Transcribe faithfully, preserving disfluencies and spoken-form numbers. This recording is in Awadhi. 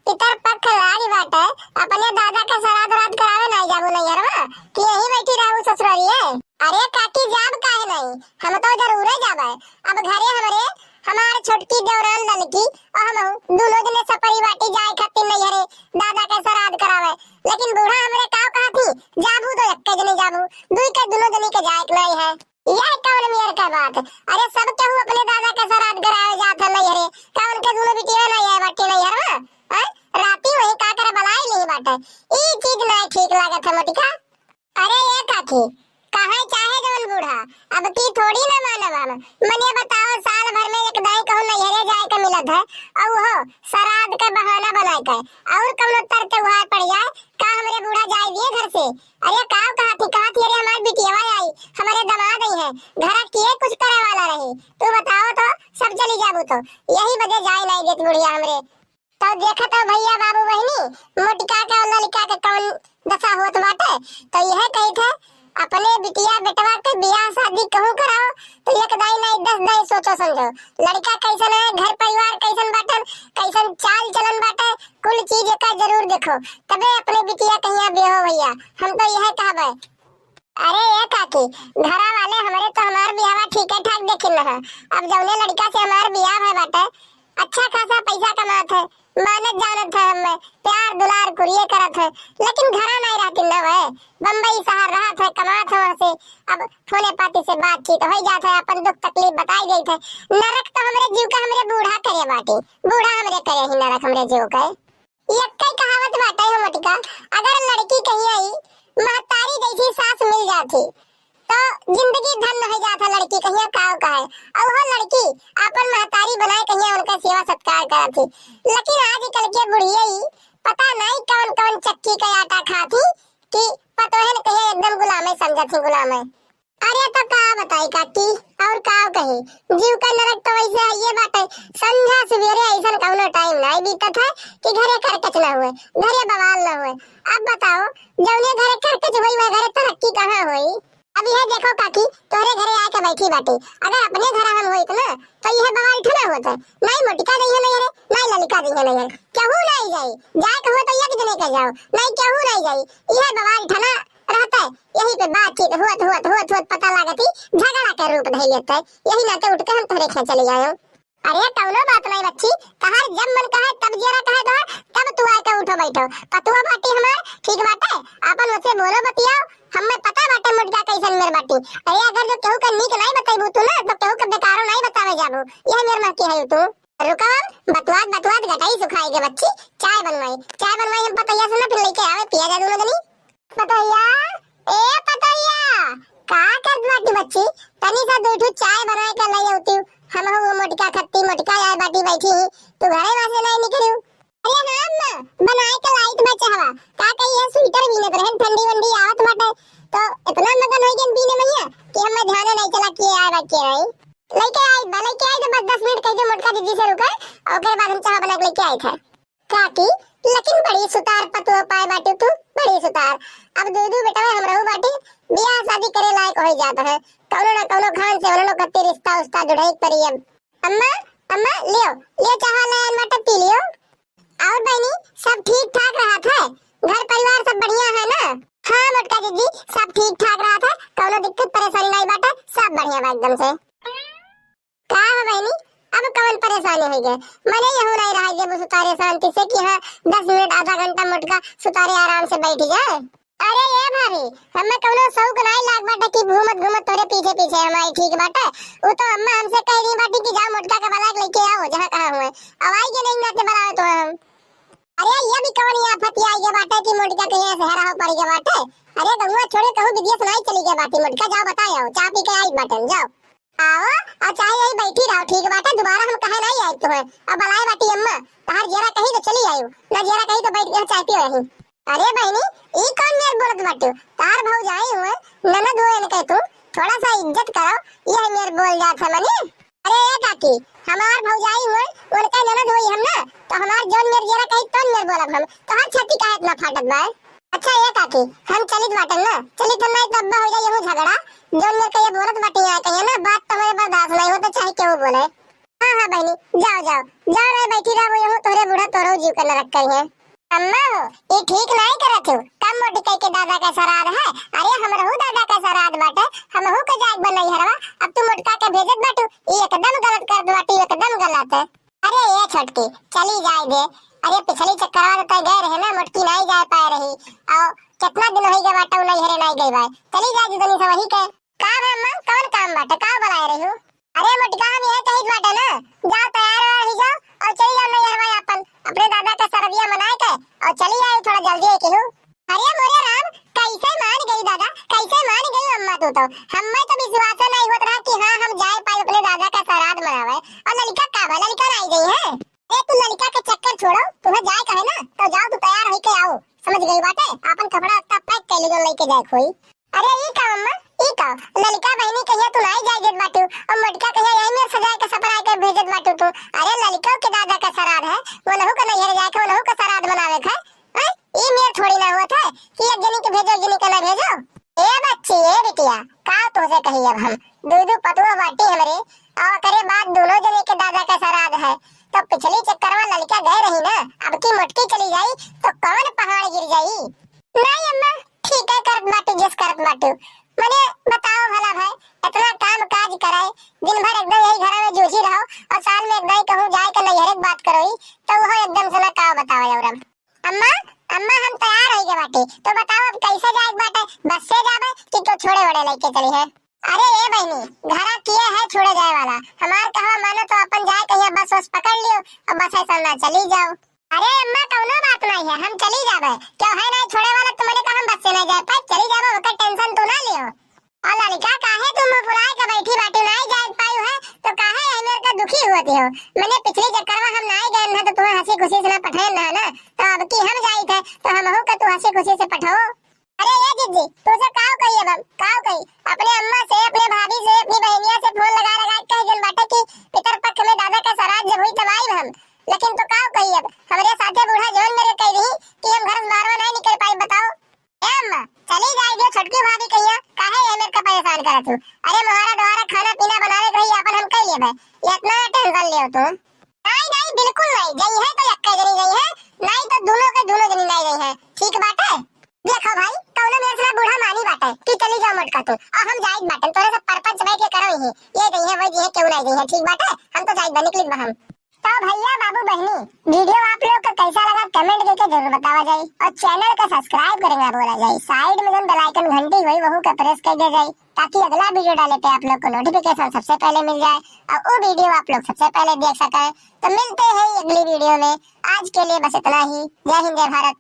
पितर पक्ष लाज बाटे, अपने दादा के सराध राध करावे नाई जाबू नैहरवा, कि यहीं बैठी रहबू ससुररिये? अरे काकी, जाब काहे नाई, हम तो जरूरे जाबे। अब घरे हमरे हमार छोटकी देवरान ललकी और हमहू दुनो जने सपरिवाटी जाए खातिर नैहरे दादा के सराध करावे। लेकिन बूढ़ा हमरे काव कहत ही, जाबू तो एक्के जने जाबू, दुई के दुनो जने के जाए के नाई है। यह कौन मेर का बात? अरे सब केहू अपने दादा के सराध करावे जात है नैहरे, का उनके दुनो बिटिया नाई है बाटी नैहरवा? हैं? राती वहीं का करे बलाई नहीं बाटे। ई चीज नाई ठीक लागत है मोटिका। अरे ए काकी, कहे चाहे जवन बूढ़ा, अब की थोड़ी ना मानब हम। मने बताओ, साल भर में एक दाई कहूँ नैहरे जाए के मिलत है, और वो सराध के बहाना बना के, और कौनो तर त्योहार पड़ जाए, का हमरे बूढ़ा जाए दिए घर से? अरे का कहा थी, कहा थी, अरे हमार बिटियावा आई, हमारे दामाद आई है, घरा के कुछ करे वाला रही, तू बताओ तो, सब चली जाबू तो, यही बदे जाए नहीं देत बुढ़िया हमरे। तो देखत हो भैया बाबू बहिनी, मोटिका के और ललिका के कौन दशा होत बाटे। तो यह कही थे, अपने बिटिया बेटवा के बियाह शादी कहूँ कराओ, तो एक दाई नाई दस दाई सोचो समझो, लड़का कैसन है, घर परिवार कैसन बाटन, कैसन चाल चलन बाटे, कुल चीज एका जरूर देखो, तबे अपने बिटिया कहिया ब्याहो भैया। हम तो यह कहबे। अरे ए काकी, घरा वाले हमरे तो हमार बियाहवा ठीके ठाक देखिन है। अब जौने लड़का से हमार बियाह है बाटे, अच्छा खासा पैसा कमात है, मानत जानत है, हमें प्यार दुलार कुरिये करत है, लेकिन घरा नहीं रहती न है, बम्बई शहर रहत है, कमात है वहाँ से। अब फोने पाती से बातचीत हो जात है, अपन दुख तकलीफ बताई देत है। नरक तो हमरे जीव का हमरे बूढ़ा करे बाटे, बूढ़ा हमरे करे ही नरक हमरे जीव का। यक्कई कहावत बाटे हो मोटिका, अगर लड़की कहीं आई, महतारी जैसी सास मिल जाती, तो जिंदगी धन्य हो जाता लड़की कहिया काव का है। और वो लड़की अपन महतारी बनाए कहिया उनका सेवा सत्कार करत थी। लेकिन आजकल के बुढ़िया ही पता नहीं कौन कौन चक्की का आटा खाती कि पतोहन कहिया एकदम गुलामे समझत थी, गुलामे। अरे तो का बताई काकी, और का कही, जीव का नरक तो वैसे है ये बाटे। संझा सवेरे ऐसन कौनो टाइम नहीं बीतत है कि घरे खरकच ना हुए, घरे बवाल ना हुए। अब बताओ, जौने घरे खरकच हुई वह घरे तरक्की कहाँ हुई? अब यह देखो काकी, तोहरे घरे आके बैठी बाटी, अगर अपने घर हम होइत ना तो यह बवाल ठना होत है। नहीं मोटिका नहीं है नहीं रे, नहीं ललिका नहीं है नहीं है, केहू नहीं जाई, जाए के हुआ तो एक जने के जाओ, नहीं केहू नहीं जाई, यह बवाल ठना रहता है। यही पे बातचीत होत, होत, होत, होत पता लागत ही झगड़ा के रूप धइ लेत है। यही नाते उठ के हम तोहरे खें चले आयो। अरे कौनो बात नहीं बच्ची, तहार जब मन कहे, तब जियरा कहे तोहर, तब तू आके उठो बैठो। पतुआ बाटी हमार, ठीक बाटे, आपन ओसे बोलो बतियाओ, हमें पता बाटे मोटिका कैसन मेर बाटी। अरे अगर जो केहू के नीक नहीं बतैबू तू ना, तो केहू के बेकारो नहीं बतावे जाबू। यह मेर महकी है तू। रुको, बतवात बतवात गटाई सुखाई के बच्ची, चाय बनवाई, चाय बनवाई हम पतैया से ना, फिर लेके आवे, पिया जा दोनों जनी। पतोहिया, ए पतोहिया, का करत बाटी बच्ची? तनी सा दू ठो चाय बनाए के लई अउती। हमहू वो मोटका खत्ती मोटका आए बाटी बैठी ही, तू घरे मा से नहीं निकलू। अरे हाँ अम्मा, बनाए के लाइत बा चाहवा। का कही है, स्वेटर बीनत रहन, ठंडी वंडी आवत बाटे, तो इतना मगन हो गए बीने मैया कि हमें ध्यान नहीं चला कि आए बा के नहीं। लेके आई बा, लेके आई तो बस दस मिनट कह दे मोटका दीदी से रुके, ओकरे बाद हम चाह बना के लेके आई था। काकी, लेकिन बड़ी सुतार पतोह पाए बाटू तू, बड़ी सुतार। अब दू दू बेटवा हमरहू बाटी, बियाह शादी करे लायक होई जात है। कौनो ना कौनो खान से उन्होंने कत्ती रिश्ता उस्ता जुड़ाई परी अब। अम्मा, अम्मा, लियो, लियो चाह ले आन बाटे, पी लियो। और बहनी, सब ठीक ठाक रहत है? घर परिवार सब बढ़िया है ना? हाँ मोटका दीदी, सब ठीक ठाक रहत है, कौनो दिक्कत परेशानी नहीं बाटे, सब बढ़िया बा एकदम से। का हो बहनी, अब कवन परेशानी हो गए? मने यहू नहीं रहा जे सुतारे शांति से कि हाँ, दस मिनट आधा घंटा मोटका सुतारे आराम से बैठ जाए। अरे ए भाभी, हमें कौनो शौक नहीं लाग बाटे कि घूमत घूमत तोरे पीछे पीछे हम आई, ठीक बाटे? वो तो अम्मा हमसे कह रही बाटी कि जाओ मोटका के बलाक लेके आओ जहाँ कहाँ हुए। अब आई के नहीं नाते बलावे तो हम। अरे ये भी कवन आफत आई गए बाटे कि मोटका कहीं से हरा हो पड़ गए बाटे। अरे गहुआ छोड़े कहूँ विदेश नहीं चली गए बाटी, मोटका जाओ बताए आओ, चाय पी के आई बाटे, जाओ। आओ, और चाहे यही बैठी रहो, ठीक बाटे, दोबारा हम कहे नहीं आए तुम्हें। अब बलाए बाटी अम्मा, तहार जियरा कही तो चली आयु, ना जियरा कही तो बैठ के चाय पियो यहीं। अरे बहनी, ई कौन मेर बोलत बाटू? तहार भौजाई हुए, ननद हुए इनके तू, थोड़ा सा इज्जत करो, यह मेर बोल जात है मने। अरे ए काकी, हमार भौजाई हुए, उनके ननद हुई हम ना, तो हमार जौन मेर जियरा कही तौन मेर बोलब हम, तोहार छाती काहे इतना फाटत बा? अच्छा ए काकी, हम चलित बाटन ना, चलित हम नहीं तो अब्बा हो जाए यहू झगड़ा, जौन मेर कहिए बोलत बाटी आए कहिए ना, बात तो हमारे बर्दाश्त नहीं होता, चाहे केहू बोले। हाँ, हाँ बहनी, जाओ, जाओ, जाओ रे, बैठी रहो, यहू तोहरे बूढ़ा तोहरो क्यों करना रख करी है? अम्मा हो, ई ठीक नाई करत हो। कम मोटकी के दादा का सराध है। अरे हमरहू दादा का सराध बाटे, हमहू के जाए बा नैहरवा। अब तू मोटका के भेजत बाटू, ई एकदम गलत करत बाटू, एकदम गलत है। अरे ए छोटकी, चली जाए दे। अरे पिछली चक्करवा तो तय गए रहे ना, मोटकी नाई जाए पाए रही। और कितना दिन होई गए बाटे, उ नैहरे नाई गई बाय। चली जाए दे तनी से वही के। का बा अम्मा, कवन काम बाटे, का बुलाए रही हो? अरे मोटका, हम यह कहित बाटे ना, जाओ तैयार वैयार हुई जाओ और चली जाओ नैहरवा अपन, अपने दादा का सरदिया मनाए के और चली आई थोड़ा जल्दी है केहू। अरे मोरे राम, कैसे मान गई दादा, कैसे मान गई अम्मा तू तो। हमें तो विश्वास नहीं होत रहा कि हाँ हम जाए पाए अपने दादा का सराध मनावे। और ललिका का बा, ललिका नहीं गई है। ए तू ललिका के चक्कर छोड़ो, तुम्हें जाए कहे ना तो जाओ तू तैयार होई के आओ, समझ गई बाटे। अपन कपड़ा लत्ता पैक कर लो जो लेके जाए कोई। अरे ई का अम्मा, ई का? ललिका बहिनी कहिया तू नाई जाए देत बाटू, और मोटका कहिया यही में सजाए के सपराए के भेजत बाटू तू। अरे ललिका के दादा का सराध है, वो नहू का नैहर जाए के, वो नहू का सराध मनावे के है। हैं? ई मेर थोड़ी ना हुआ था कि एक जनी के भेजो, एक जनी के ना भेजो। ए बच्ची, ए बिटिया, का तुझे कही अब हम? दू दू पतुआ बाटी हमरे, और करे बाद दोनों जने के दादा का सराध है। तो पिछली चक्कर में ललिका गए रही ना, अब की मोटकी चली जाई तो कौन पहाड़ गिर जाई? नहीं अम्मा, ठीक है करत बाटू, जस करत बाटू। मने बताओ भला भाई, इतना काम काज कराए, दिन भर एकदम यही घर में जूझी रहो और साल में एक दाई कहूँ जाए के नैहरे के बात करोई, तो वो एकदम से ना का बताओ औरम। अम्मा, अम्मा हम तैयार हो गए बाटी, तो बताओ अब कैसे जाए के बाटे, बस से जाबे कि क्यों छोड़े वोड़े लेके चली है? अरे ए बहिनी, घरा किए है छोड़े जाए वाला, हमार कहवा मानो तो अपन जाए कहिया बस वस पकड़ लियो और बस ऐसा ना चली जाओ। अरे अम्मा कौनो बात नहीं है, हम चली जाबे, क्यों है नहीं छोड़े वाला, तुमने कहा हम बस से नहीं जाए पाए, चली जाबे, ओकर टेंशन तू ना लियो। और ललिका काहे तू मुंह फुलाए के बैठी बाटी, नहीं जाए पायू है तो काहे है मेरे का दुखी हुआ थी हो? मैंने पिछली चक्कर में हम नहीं गए ना तो तुम्हें हंसी खुशी से ना पठाए ना ना, तो अब की हम जाई थे तो हम हो का तू हंसी खुशी से पठाओ। अरे ए जिज्जी, तू से काव कही अब हम, काव कही? अपने अम्मा से, अपने भाभी से, अपनी बहनिया से फोन लगा लगा के कह जन बाटे कि पितर पक्ष में दादा का सराध जब हुई तब आइब हम। लेकिन तू काव कही अब, हमरे साथे बूढ़ा जवन मेरे कह रही कि हम घर से बाहर नहीं निकल पाई, बताओ। ए अम्मा, चली जाए जो छोटकी भाभी कहिया, काहे ये मेरे का परेशान करत हूँ? अरे मोहारा दोहारा खाना पीना बनावे के रही, अपन हम कह लेबे, ये इतना टेंशन लियो तू। नहीं, नहीं, बिल्कुल नहीं। गई है तो यक्का जनी गई है, नहीं तो दोनों के दोनों जनी नहीं गई है। ठीक बाटे। देखो भाई, कौनो मेरे से बूढ़ा मानी बाटे कि चली जाओ मोटका तू, और हम जाइत बाटन, तोरे सब परपंच बैठ के करव ही, ये गई है, वही गई है, क्यों नहीं गई है, ठीक बाटे, हम तो जाइत बा, निकलित बा हम। तो भैया, बाबू, बहनी, वीडियो आप लोग का कैसा लगा, कमेंट करके जरूर बतावा जाए, और चैनल का सब्सक्राइब करेंगे बोला जाए, साइड में जौन बेल आइकन घंटी हुई, वहू का प्रेस कर दिया जाए, ताकि अगला वीडियो डाले पे आप लोग को नोटिफिकेशन सबसे पहले मिल जाए और वो वीडियो आप लोग सबसे पहले देख सकें। तो मिलते हैं अगली वीडियो में, आज के लिए बस इतना ही। जय हिंद, जय भारत।